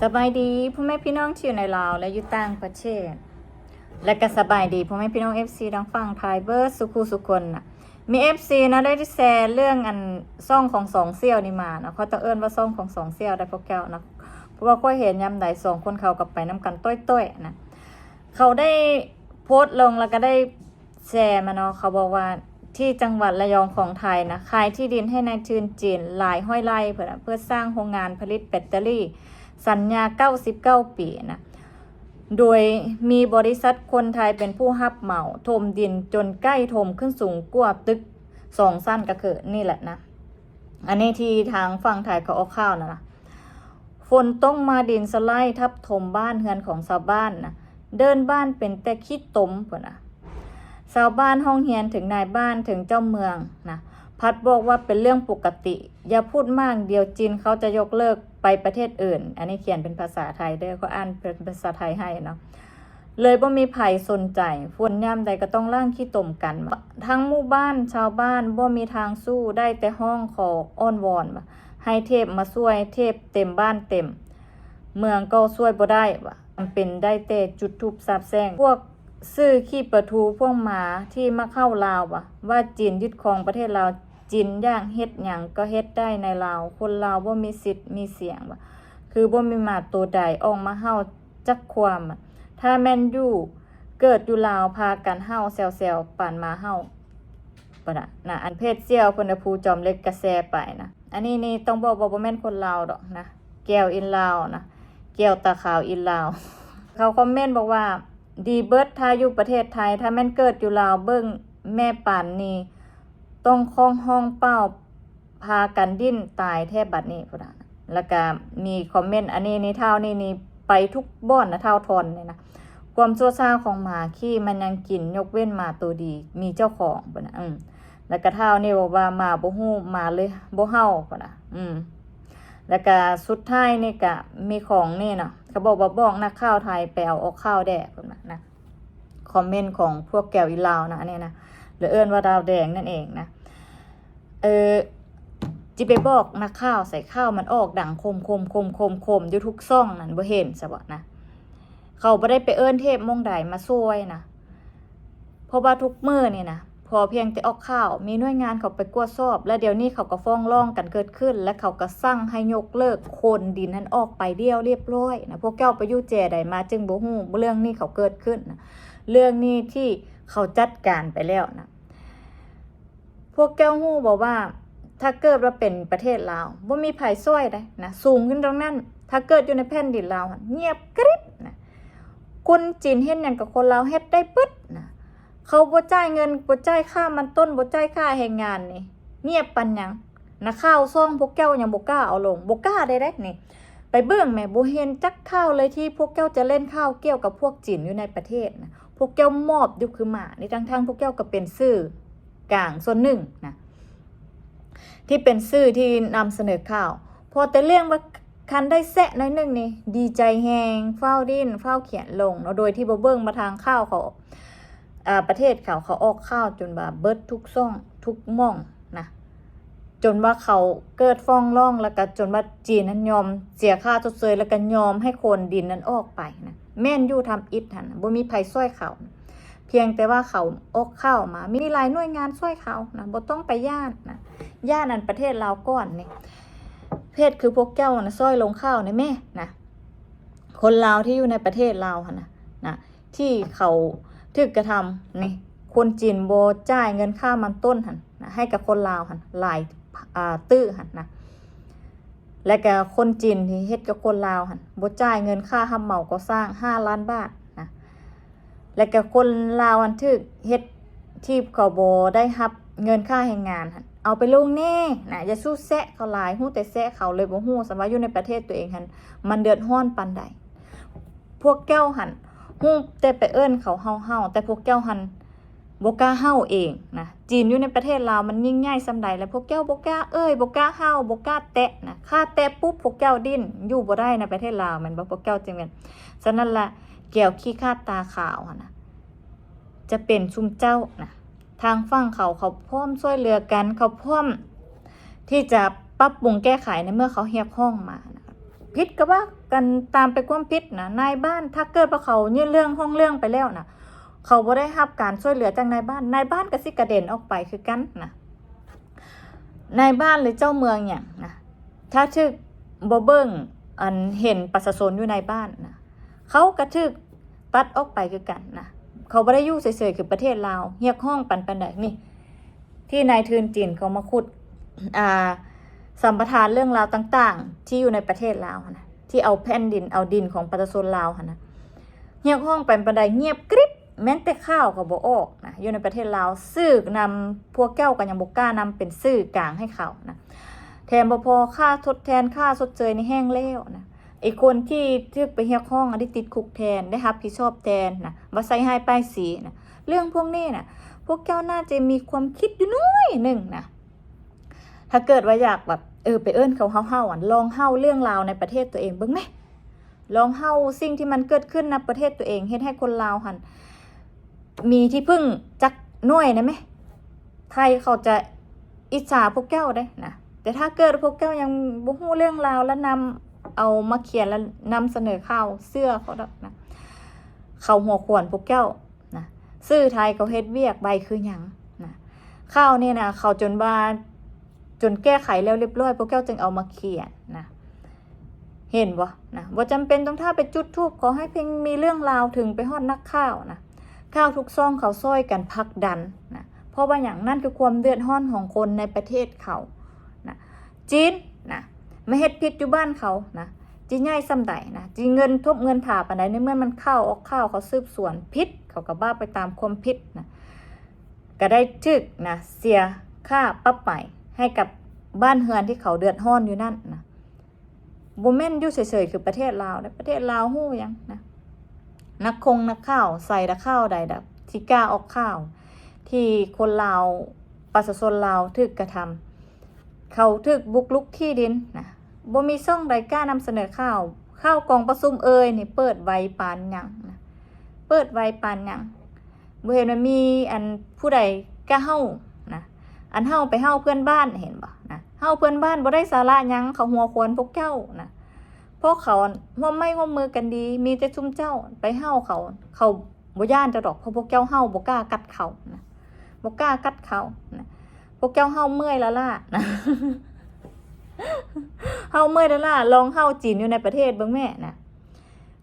ສະບາຍດີພໍ່ແມ່ພີ່ນ້ອງທີ່ຢູ່ໃນລາວ ແລະ ຢູ່ຕ່າງປະເທດ ແລະ ກໍສະບາຍດີພໍ່ແມ່ພີ່ນ້ອງເອັຟຊີທາງຝັ່ງໄທເບິດສູ່ຄູ່ສູ່ຄົນນະ. ມີເອັຟຊີນະ ໄດ້ແຊເລື່ອງອັນຊ່ອງຂອງສອງສ່ຽວນີ້ມານະ, ຂ້ອຍຕ້ອງເອີ້ນວ່າຊ່ອງຂອງສອງສ່ຽວໄດ໋ພວກເຈົ້ານະ, ເພາະວ່າຂ້ອຍເຫັນຍາມໃດສອງຄົນເຂົາກໍໄປນຳກັນຕ້ອຍໆນະ. ເຂົາໄດ້ໂພສລົງ ແລ້ວກໍໄດ້ ແຊມາເນາະ, ເຂົາບອກວ່າທີ່ຈັງຫວັດລະຍອງຂອງໄທນະ ຂາຍທີ່ດິນໃຫ້ນາຍທຶນຈີນຫຼາຍຮ້ອຍໄຮ່ ເພື່ອ ເພື່ອສ້າງໂຮງງານຜະລິດແບັດເຕີຣີ ສັນຍາເກົ້າສິບເກົ້າປີນະ, ໂດຍມີບໍລິສັດຄົນໄທເປັນຜູ້ຮັບເໝົາຖົມດິນຈົນໃກ້ຖົມຂຶ້ນສູງກວ່າຕຶກສອງຊັ້ນ ກໍຄືນີ້ແຫຼະນະ. ອັນນີ້ທີ່ທາງຝັ່ງໄທເຂົາອອກຂ່າວນະນະ. ຝົນຕົກມາດິນສະໄລທັບຖົມບ້ານເຮືອນຂອງຊາວບ້ານນະ, ເດີ່ນບ້ານເປັນແຕ່ຂີ້ຕົມພຸ້ນນະ. ຊາວບ້ານຮ້ອງຮຽນເຖິງນາຍບ້ານ ເຖິງເຈົ້າເມືອງນະ, ພັດບອກວ່າເປັນເລື່ອງປົກກະຕິ, ຢ່າພູດມາກ, ດຽວຈີນເຂົາຈະຍົກເລີກໄປປະເທດອື່ນ. ອັນນີ້ຂຽນເປັນພາສາໄທເດີ້, ຂ້ອຍອ່ານເປັນພາສາໄທໃຫ້ເນາະ. ເລີຍບໍ່ມີໃຜສົນໃຈ, ຝົນຍາມໃດກໍຕ້ອງລ້າງຂີ້ຕົມກັນ. ທັງໝູ່ບ້ານຊາວບ້ານບໍ່ມີທາງສູ້, ໄດ້ແຕ່ຮ້ອງຂໍອ້ອນວອນວ່າ ໃຫ້ເທບມາຊ່ວຍ, ເທບເຕັມບ້ານເຕັມເມືອງກໍຊ່ວຍບໍ່ໄດ້ວ່າ, ຈຳເປັນໄດ້ແຕ່ຈຸດທູບສາບແຊ່ງ. ພວກຊື່ຂີ້ປະທູພວກໝາທີ່ມາເຂົ້າລາວວ່າ, ວ່າຈີນຍຶດຄອງປະເທດລາວ, ຈີນຢາກເຮັດຫຍັງກໍເຮັດໄດ້ໃນລາວ, ຄົນລາວບໍ່ມີສິດມີສຽງວ່າ, ຄືບໍ່ມີໝາໂຕໃດອອກມາເຫົ່າ ຈັກຄວາມ. ຖ້າແມ່ນຢູ່ ເກີດຢູ່ລາວ ພາກັນເຫົ່າແຊວໆ ປານໝາເຫົ່າ. ປະນະ ນະ ອັນເພດສ່ຽວເພິ່ນນະ ຜູ້ຈອມເຫຼັກກະແຊໄປນະ. ອັນນີ້ນີ້ຕ້ອງບອກວ່າບໍ່ແມ່ນຄົນລາວດອກນະ, ແກ້ວອິນລາວນະ, ແກ້ວຕາຂາວອິນລາວ. ເຂົາຄອມເມັນບອກວ່າ ດີເບິດ ຖ້າຢູ່ປະເທດໄທ, ຖ້າແມ່ນເກີດຢູ່ລາວ ເບິ່ງແມ່ປານນີ້ ຕ້ອງຮ້ອງຮ້ອງເປົ່າ ພາກັນດີ້ນຕາຍແທ້ບັດນີ້ພຸ້ນນະ. ແລ້ວກະມີຄອມເມັນ ອັນນີ້ນີ້ ທ້າວນີ້ນີ້ໄປທຸກບ່ອນນະ, ທ້າວທອນນີ້ນະ. ຄວາມຊົ່ວຊ້າຂອງໝາຂີ້ມັນຍັງກິນ, ຍົກເວັ້ນໝາໂຕດີມີເຈົ້າຂອງພຸ້ນນະ. ອືມ ແລ້ວກະທ້າວນີ້ບອກວ່າ ໝາບໍ່ຮູ້ ໝາເລີຍບໍ່ເຫົ່າພຸ້ນນະ. ອືມ ແລ້ວກະສຸດທ້າຍນີ້ກະມີຂອງນີ້ເນາະ, ເຂົາບອກວ່າ ບອກນັກຂ່າວໄທໄປເອົາອອກຂ່າວແດ່ພຸ້ນນະ. ຄອມເມັນຂອງພວກແກ້ວອີລາວນະ ອັນນີ້ນະ ຫຼືເອີ້ນວ່າດາວແດງນັ້ນເອງນະ. ເອີ ຊິໄປບອກນັກຂ່າວໃສ, ຂ່າວມັນອອກດັງໂຄມໆໆໆຢູ່ທຸກຊ່ອງນັ້ນ ບໍ່ເຫັນຊະບໍນະ. ເຂົາບໍ່ໄດ້ໄປເອີ້ນເທບໝ່ອງໃດມາຊ່ວຍນະ, ເພາະວ່າທຸກມື້ນີ້ນະ ພໍພຽງແຕ່ອອກຂ່າວ ມີໜ່ວຍງານເຂົາໄປກວດສອບ ແລະ ດຽວນີ້ເຂົາກໍຟ້ອງຮ້ອງກັນເກີດຂຶ້ນ ແລະ ເຂົາກໍສັ່ງໃຫ້ຍົກເລີກໂຄນດິນນັ້ນອອກໄປແລ້ວລຽບຮ້ອຍນະ. ພວກເຈົ້າໄປຢູ່ແຈໃດມາຈຶ່ງບໍ່ຮູ້, ເລື່ອງນີ້ເຂົາເກີດຂຶ້ນນະ, ເລື່ອງນີ້ທີ່ເຂົາຈັດການໄປແລ້ວນະ. ພວກເຈົ້າຮູ້ບໍ່ວ່າ ຖ້າເກີດວ່າເປັນປະເທດລາວ ບໍ່ມີໃຜຊ່ອຍໃດນະ, ສູງຂຶ້ນຕອນນັ້ນ. ຖ້າເກີດຢູ່ໃນແຜ່ນດິນລາວຫັ້ນ ງຽບກຣິບນະ. ຄົນຈີນເຮັດຫຍັງກັບຄົນລາວ ເຮັດໄດ້ເບິດນະ. ເຂົາບໍ່ຈ່າຍເງິນ, ບໍ່ຈ່າຍຄ່າມັນຕົ້ນ, ບໍ່ຈ່າຍຄ່າແຮງງານນີ້ ງຽບປານຫຍັງນະ. ຂ່າວຊ່ອງພວກເຈົ້າຍັງບໍ່ກ້າເອົາລົງ, ບໍ່ກ້າໄດ້ເດ້ນີ້. ໄປເບິ່ງແມ້, ບໍ່ເຫັນຈັກຂ່າວເລີຍທີ່ພວກເຈົ້າຈະເລ່ນຂ່າວກ່ຽວກັບພວກຈີນຢູ່ໃນປະເທດນະ. ພວກເຈົ້າມອບຢູ່ຄືໝານີ້, ທັງໆພວກເຈົ້າກໍເປັນສື່ກາງສ່ວນໜຶ່ງນະ ທີ່ເປັນສື່ທີ່ນຳສະເໜີຂ່າວ. ພໍແຕ່ເລື່ອງວ່າຄັນໄດ້ແຊະໜ້ອຍໜຶ່ງນີ້ ດີໃຈແຮງ, ຟ້າວດີ້ນ, ຟ້າວຂຽນລົງເນາະ, ໂດຍທີ່ບໍ່ເບິ່ງວ່າທາງຂ່າວເຂົາ ອາ ປະເທດເຂົາ ເຂົາອອກຂ່າວຈົນວ່າເບິດທຸກຊ່ອງທຸກໝ່ອງນະ, ຈົນວ່າເຂົາເກີດຟ້ອງຮ້ອງ ແລ້ວກະຈົນວ່າຈີນນັ້ນຍອມເສຍຄ່າຊົດເຊີຍ ແລ້ວກະຍອມໃຫ້ໂຄນດິນນັ້ນອອກໄປນະ. ແມ່ນຢູ່ທຳອິດຫັ້ນນະ ບໍ່ມີໃຜຊ່ອຍເຂົາ, ພຽງແຕ່ວ່າເຂົາອອກຂ່າວມາ, ມີຫຼາຍໜ່ວຍງານຊ່ວຍເຂົານະ, ບໍ່ຕ້ອງໄປຢ້ານນະ. ຢ້ານອັນປະເທດລາວກ່ອນນີ້, ເພດຄືພວກເຈົ້ານະ ຊ່ອຍລົງຂ່າວແດ່ແມ້ນະ. ຄົນລາວທີ່ຢູ່ໃນປະເທດລາວຫັ້ນນະ ນະ ທີ່ເຂົາຖືກກະທຳນີ້, ຄົນຈີນບໍ່ຈ່າຍເງິນຄ່າມັນຕົ້ນຫັ້ນນະ ໃຫ້ກັບຄົນລາວຫັ້ນຫຼາຍ ອາ ຕື້ຫັ້ນນະ. ແລະກະຄົນຈີນທີ່ເຮັດກັບຄົນລາວຫັ້ນ ບໍ່ຈ່າຍເງິນຄ່າຮັບເໝົາກໍ່ສ້າງຫ້າລ້ານບາດນະ. ແລະກະຄົນລາວອັນຖືກເຮັດ ທີ່ເຂົາບໍ່ໄດ້ຮັບເງິນຄ່າແຮງງານຫັ້ນ ເອົາໄປລົງແດ່ນະ, ຢ່າສູ້ແຊະເຂົາຫຼາຍ, ຮູ້ແຕ່ແຊະເຂົາ ເລີຍບໍ່ຮູ້ຊ້ຳວ່າຢູ່ໃນປະເທດຕົວເອງຫັ້ນ ມັນເດືອດຮ້ອນປານໃດ. ພວກເຈົ້າຫັ້ນຮູ້ແຕ່ໄປເອີ້ນເຂົາເຫົ່າໆ, ແຕ່ພວກເຈົ້າຫັ້ນບໍ່ກ້າເຫົ່າເອງນະ. ຈີນຢູ່ໃນປະເທດລາວມັນຍິ່ງໃຫຍ່ສ່ຳໃດ ແລະ ພວກເຈົ້າບໍ່ກ້າເອີ່ຍ, ບໍ່ກ້າເຫົ່າ, ບໍ່ກ້າແຕະນະ. ຖ້າແຕະປຸບ ພວກເຈົ້າດີ້ນ, ຢູ່ບໍ່ໄດ້ໃນປະເທດລາວ ແມ່ນບໍ່? ພວກເຈົ້າຈຶ່ງແມ່ນ. ສະນັ້ນລະ ແກ້ວຂີ້ຂາດຕາຂາວຫັ້ນນະ ຈະເປັນຊຸມເຈົ້ານະ. ທາງຝັ່ງເຂົາ ເຂົາພ້ອມຊ່ວຍເຫຼືອກັນ, ເຂົາພ້ອມທີ່ຈະປັບປຸງແກ້ໄຂໃນເມື່ອເຂົາຮຽກຮ້ອງມານະ. ຜິດກໍວ່າກັນຕາມໄປຄວາມຜິດນະ. ນາຍບ້ານ ຖ້າເກີດວ່າເຂົາຍື່ນເລື່ອງ ຮ້ອງເລື່ອງໄປແລ້ວນະ ເຂົາບໍ່ໄດ້ຮັບການຊ່ວຍເຫຼືອຈາກນາຍບ້ານ ນາຍບ້ານກໍຊິກະເດັນອອກໄປຄືກັນນະ. ນາຍບ້ານ ຫຼື ເຈົ້າເມືອງຫຍັງນະ ຖ້າຖືກບໍ່ເບິ່ງ ອັນເຫັນປະຊາຊົນຢູ່ໃນບ້ານນະ ເຂົາກໍຖືກຕັດອອກໄປຄືກັນນະ. ເຂົາບໍ່ໄດ້ຢູ່ເສີຍໆຄືປະເທດລາວ. ຮຽກຮ້ອງປານ ປານໃດນີ້ ທີ່ນາຍທຶນຈີນເຂົາມາຂຸດ ອ່າ ສຳປະທານເລື່ອງລາວຕ່າງໆ ທີ່ຢູ່ໃນປະເທດລາວຫັ້ນນະ ທີ່ເອົາແຜ່ນດິນ ເອົາດິນຂອງປະຊາຊົນລາວຫັ້ນນະ ຮຽກຮ້ອງໄປປານໃດ ງຽບກຣິບ ແມ່ນແຕ່ຂ່າວກໍບໍ່ອອກນະ. ຢູ່ໃນປະເທດລາວ ສື່ນຳພວກເຈົ້າກໍຍັງບໍ່ກ້ານຳເປັນສື່ກາງໃຫ້ເຂົານະ. ແຖມບໍ່ພໍ ຄ່າທົດແທນ ຄ່າຊົດເຊີຍນີ້ແຫ້ງແລ້ວນະ. ໄອ້ຄົນທີ່ຖືກໄປຮຽກຮ້ອງ ອັນທີ່ຕິດຄຸກແທນ ໄດ້ຮັບຜິດຊອບແທນນະ ວ່າໃສ່ຮ້າຍປ້າຍສີນະ. ເລື່ອງພວກນີ້ນະ ພວກເຈົ້າໜ້າຈະມີຄວາມຄິດຢູ່ໜ້ອຍໜຶ່ງນະ. ຖ້າເກີດວ່າຢາກແບບ ເອີ ໄປເອີ້ນເຂົາເລົ່າໆ ອັນ ລອງເລົ່າເລື່ອງລາວໃນປະເທດຕົວເອງເບິ່ງແມ. ລອງເລົ່າສິ່ງທີ່ມັນເກີດຂຶ້ນໃນປະເທດຕົວເອງ ເຮັດໃຫ້ຄົນລາວຫັ້ນມີທີ່ເພິ່ງຈັກໜ້ອຍໄດ້ແມ. ໄທເຂົາຈະອິດສາພວກເຈົ້າເດ້ນະ. ແຕ່ຖ້າເກີດພວກເຈົ້າຍັງບໍ່ຮູ້ເລື່ອງລາວ ແລ້ວນຳເອົາມາຂຽນ ແລ້ວນຳສະເໜີຂ່າວ ເຊື່ອເຂົາດອກນະ. ເຂົາຫົວຂວນພວກເຈົ້ານະ. ສື່ໄທເຂົາເຮັດວຽກໄວຄືຫຍັງນະ. ຂ່າວນີ້ນະ ເຂົາຈົນວ່າ ຈົນແກ້ໄຂແລ້ວຮຽບຮ້ອຍ ພວກເຈົ້າຈຶ່ງເອົາມາຂຽນນະ. ເຫັນບໍ່ນະ? ບໍ່ຈຳເປັນຕ້ອງຖ້າໄປຈຸດທູບ ຂໍໃຫ້ພຽງມີເລື່ອງລາວເຖິງໄປຮອດນັກຂ່າວນະ. ຂ່າວທຸກຊ່ອງເຂົາຊ່ອຍກັນຜັກດັນນະ. ເພາະວ່າຫຍັງ? ນັ້ນຄືຄວາມເດືອດຮ້ອນຂອງຄົນໃນປະເທດເຂົານະ. ຈີນນະ ມາເຮັດຜິດຢູ່ບ້ານເຂົານະ ຊິໃຫຍ່ສ່ຳໃດນະ ຊິເງິນທົບເງິນຖາປານໃດ? ໃນເມື່ອມັນເຂົ້າອອກຂ່າວ ເຂົາສືບສວນຜິດ ເຂົາກໍວ່າໄປຕາມຄວາມຜິດນະ. ກໍໄດ້ຖືກນະ ເສຍຄ່າປັບໃໝໃຫ້ກັບບ້ານເຮືອນທີ່ເຂົາເດືອດຮ້ອນຢູ່ນັ້ນນະ. ບໍ່ແມ່ນຢູ່ເສີຍໆຄືປະເທດລາວເດ້. ປະເທດລາວຮູ້ຫຍັງນະ? ນັກຄົງນັກຂ່າວໃສລະ ຂ່າວໃດລະ ທີ່ກ້າອອກຂ່າວ ທີ່ຄົນລາວ ປະຊາຊົນລາວຖືກກະທຳ ເຂົາຖືກບຸກລຸກທີ່ດິນນະ. ບໍ່ມີຊ່ອງໃດກ້ານຳສະເໜີຂ່າວ. ຂ່າວກອງປະຊຸມເອີຍນີ້ ເປີດໄວປານຫຍັງນະ ເປີດໄວປານຫຍັງ? ບໍ່ເຫັນວ່າມີອັນຜູ້ໃດກ້າເວົ້ານະ. ອັນເຮົາໄປເວົ້າເພື່ອນບ້ານ ເຫັນບໍ່ນະ? ເວົ້າເພື່ອນບ້ານບໍ່ໄດ້ສາລະຫຍັງ. ເຂົາຫົວຂວນພວກເຈົ້ານະ. ພວກເຂົາຮ່ວມໄມ້ຮ່ວມມືກັນດີ. ມີແຕ່ຊຸມເຈົ້າໄປເວົ້າເຂົາ ເຂົາບໍ່ຢ້ານເຈົ້າດອກ. ເພາະພວກເຈົ້າເວົ້າບໍ່ກ້າກັດເຂົານະ ບໍ່ກ້າກັດເຂົານະ. ພວກເຈົ້າເວົ້າເມື່ອຍລ້າໆນະ ເວົ້າເມື່ອຍລ້າໆ. ລອງເວົ້າຈີນຢູ່ໃນປະເທດເບິ່ງແມ້ນະ.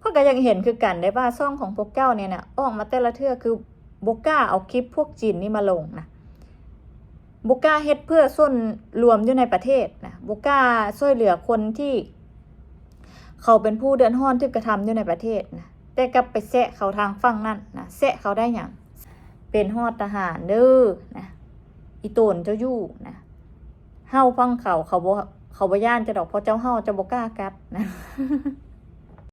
ຂ້ອຍກໍຢາກເຫັນຄືກັນໄດ໋ວ່າ ຊ່ອງຂອງພວກເຈົ້ານີ້ນະ ອອກມາແຕ່ລະເທື່ອຄືບໍ່ກ້າເອົາຄລິບພວກຈີນນີ້ມາລົງນະ. ບໍ່ກ້າເຮັດເພື່ອສ່ວນລວມຢູ່ໃນປະເທດນະ. ບໍ່ກ້າຊ່ວຍເຫຼືອຄົນທີ່ເຂົາເປັນຜູ້ເດືອດຮ້ອນຖືກກະທຳຢູ່ໃນປະເທດນະ. ແຕ່ກັບໄປແຊະເຂົາທາງຝັ່ງນັ້ນນະ. ແຊະເຂົາໄດ້ຫຍັງ? ເປັນຮອດທະຫານເດີນະ. ອີ່ໂຕນເຈົ້າຢູ່ນະ. ເຮົາຝັ່ງເຂົາ ເຂົາບໍ່ ເຂົາບໍ່ຢ້ານເຈົ້າດອກ. ເພາະເຈົ້າເຮົາ ເຈົ້າບໍ່ກ້າກັດນະ.